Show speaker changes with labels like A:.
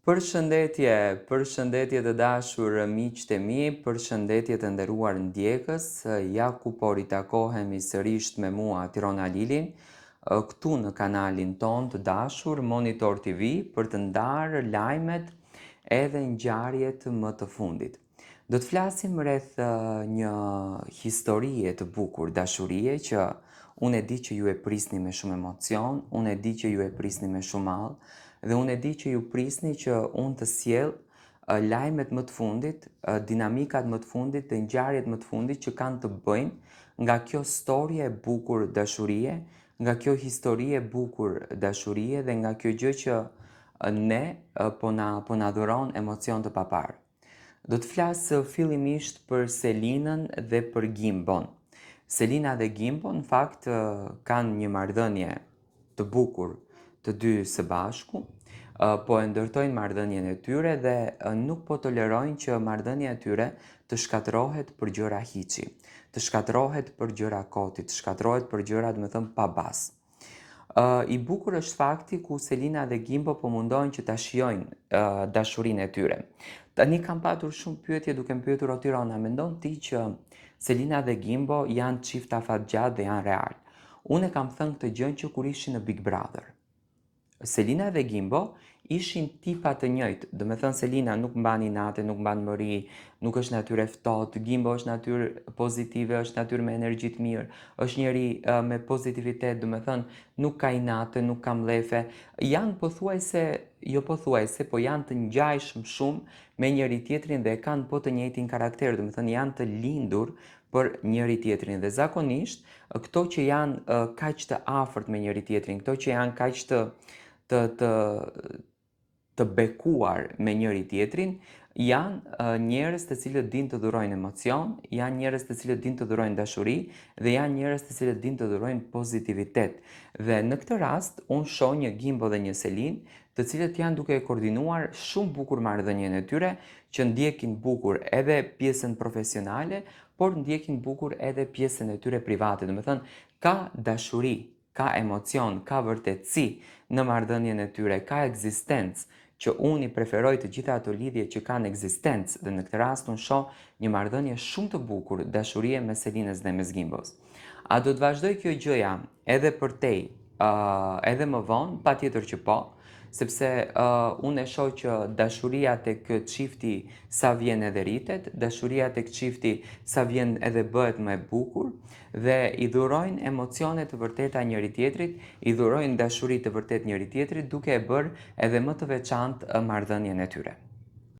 A: Përshëndetje, përshëndetje të dashur miqtë e mi, përshëndetje të nderuar ndjekës, ja ku po ritakohemi sërisht me mua Tirona Lilin, këtu në kanalin tonë të dashur Monitor TV për të ndarë lajmet edhe ngjarjet më të fundit. Do të flasim rreth një historie të bukur dashurie që unë e di që ju e prisni me shumë emocion, unë e di që ju e prisni me shumë mall dhe unë e di që ju prisni që unë të sjell lajmet më të fundit, dinamikat më të fundit dhe ngjarjet më të fundit që kanë të bëjnë nga kjo storie e bukur dashurie, nga kjo histori e bukur dashurie dhe nga kjo gjë që ne po na po na dhuron emocion të paparë. Do të flas fillimisht për Selinën dhe për Gimbon. Selina dhe Gimbo në fakt kanë një marrëdhënie të bukur të dy së bashku, po e ndërtojnë marrëdhënien e tyre dhe nuk po tolerojnë që marrëdhënia e tyre të shkatërrohet për gjëra hiçi, të shkatërrohet për gjëra koti, të shkatërrohet për gjëra, domethënë pa bazë. I bukur është fakti ku Selina dhe Gimbo po mundohen që ta shijojnë uh, dashurinë e tyre. Tani kam patur shumë pyetje duke më pyetur o Tirona, mendon ti që Selina dhe Gimbo janë çift afatgjatë dhe janë real. Unë e kam thënë këtë gjën që kur ishin në Big Brother. Selina dhe Gimbo ishin tipa të njëjtë, domethënë Selina nuk mban inate, nuk mban mëri, nuk është natyrë e ftohtë, Gimbo është natyrë pozitive, është natyrë me energji të mirë, është njeri uh, me pozitivitet, domethënë nuk ka inate, nuk ka mllefe, janë pothuajse, jo pothuajse, po janë të ngjajshëm shumë me njëri tjetrin dhe kanë po të njëjtin karakter, domethënë janë të lindur për njëri tjetrin dhe zakonisht këto që janë kaq të afërt me njëri tjetrin, këto që janë kaq të të të të bekuar me njëri tjetrin, janë njerëz të cilët dinë të dhurojnë emocion, janë njerëz të cilët dinë të dhurojnë dashuri dhe janë njerëz të cilët dinë të dhurojnë pozitivitet. Dhe në këtë rast unë shoh një Gimbo dhe një Selinë, të cilët janë duke e koordinuar shumë bukur marrëdhënien e tyre, që ndjekin bukur edhe pjesën profesionale, por ndjekin bukur edhe pjesën e tyre private. Domethënë, ka dashuri, ka emocion, ka vërtetësi në marrëdhënien e tyre, ka ekzistencë, që unë i preferoj të gjitha ato lidhje që kanë ekzistencë dhe në këtë rast unë shoh një marrëdhënie shumë të bukur dashurie mes Selinës dhe mes Gimbos. A do të vazhdojë kjo gjëja edhe përtej, uh, edhe më vonë? Patjetër që po, sepse uh, unë e shoh që dashuria tek çifti sa vjen edhe rritet, dashuria tek çifti sa vjen edhe bëhet më e bukur dhe i dhurojnë emocione të vërteta njëri tjetrit, i dhurojnë dashuri të vërtetë njëri tjetrit duke e bërë edhe më të veçantë marrëdhënien e tyre.